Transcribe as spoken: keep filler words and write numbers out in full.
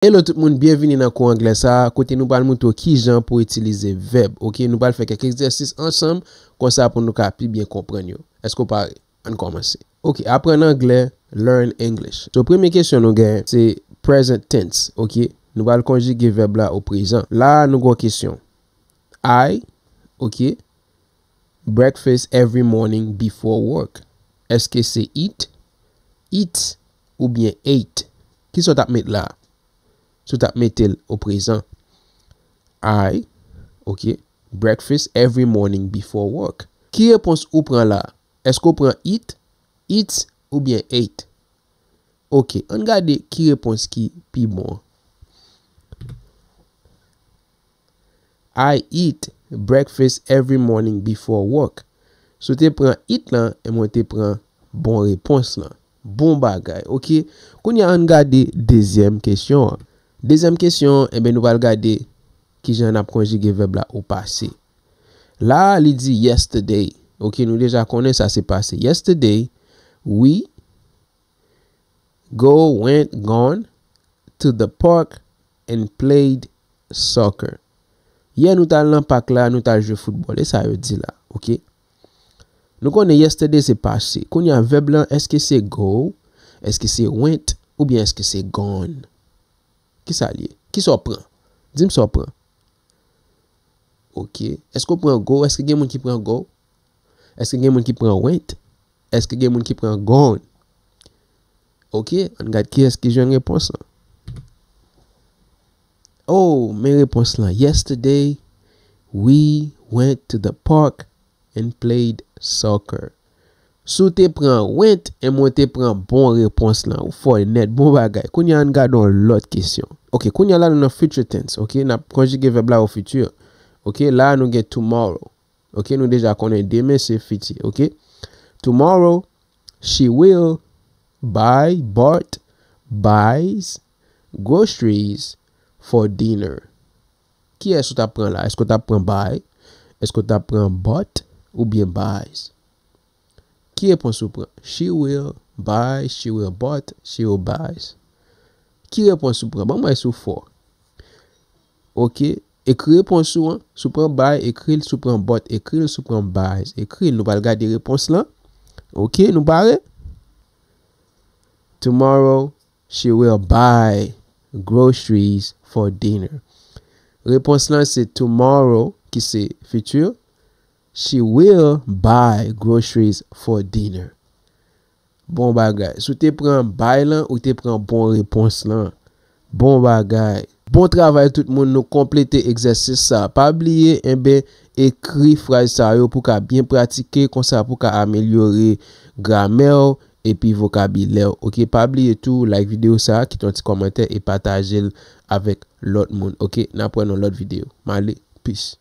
Hello tout moun, byenvini nan kou anglè sa a, kote nou pral montre w kijan pou itilize vèb, oke? Nou pral fè kèk egzèsis ansanm, konsa pou nou ka pi byen konprann yo. Èske w pare? Ann kòmanse. Oke, aprann anglè, learn English. So, premye kesyon nou gen, se present tense, oke? Nou pral konjige vèb la o prezan. La a, nou gen yon kesyon. I, oke? Breakfast every morning before work. Èske se eat, eats, oubyen ate? Kisa w t ap met la? Si w t ap mete l o prezan. I, oke. Breakfast every morning before work. Ki repons ou pran la? Èske w pran eat, eats, oubyen ate? Oke, ann gade ki repons ki pi bon an. I eat breakfast every morning before work. Si w te pran eat lan, e mwen te pran bon repons lan. Bon bagay, oke? Kounye a, ann gade dezyèm kesyon an. Dezyèm kesyon an, enben, nou pral gade kijan n ap konjige vèb la o pase. La a, li di yesterday. Oke, nou deja konnen sa se pase. Yesterday, we go, went, gone to the park and played soccer. Yè, nou t al nan pak la, nou t al jwe foutbòl. E sa yo di la, oke? Nou konnen yesterday se pase. Kounye a, vèb lan, èske se go? Èske se went? Oubyen èske se gone? Kisa l ye? Kisa w pran? Di m sa w pran. Oke. Èske w pran go? Èske gen moun ki pran go? Èske gen moun ki pran went? Èske gen moun ki pran gone? Oke, ann gad kiyès ki jwenn repons lan. Oh, men repons lan. Yesterday, we went to the park and played soccer. Si w te pran went, e mwen te pran bon repons lan. Ou fò nèt, bon bagay. Kounye a, ann gade yon lòt kesyon. Oke, kounye a la, nou nan future tense, oke? N ap konjige vèb la o fiti. Oke, la, nou gen tomorrow. Oke, nou deja konnen demen se fiti, oke? Tomorrow, she will buy, bought, buys, groceries for dinner. Kiyès ou t ap pran la? Èske w t ap pran buy? Èske w t ap pran bought oubyen buys? Ki repons ou pran? She will buy, she will bought, she will buys. Ki repons ou pran? Ban m wè si w fò. Oke. Ekri repons ou an. Si w pran buy, ekri l. Si w pran bought, ekri l. Si w pran buys, ekri l. Nou pral gade repons lan. Oke, nou pare? Tomorrow, she will buy groceries for dinner. Repons lan se tomorrow, ki se fiti. She will buy groceries for dinner. Bon bagay. Si w te pran buy lan, ou te pran bon repons lan. Bon bagay. Bon travay tout moun, nou konplete egzèsis sa. Pa bliye, enben, ekri fraz sa yo pou w ka byen pratike, konsa pou w ka amelyore gramè w epi vokabilè w. Oke, pa bliye tou, like videyo sa, kite yon ti kòmantè e pataje l avèk lòt moun. Oke, n ap wè nan lòt videyo. M ale, peace.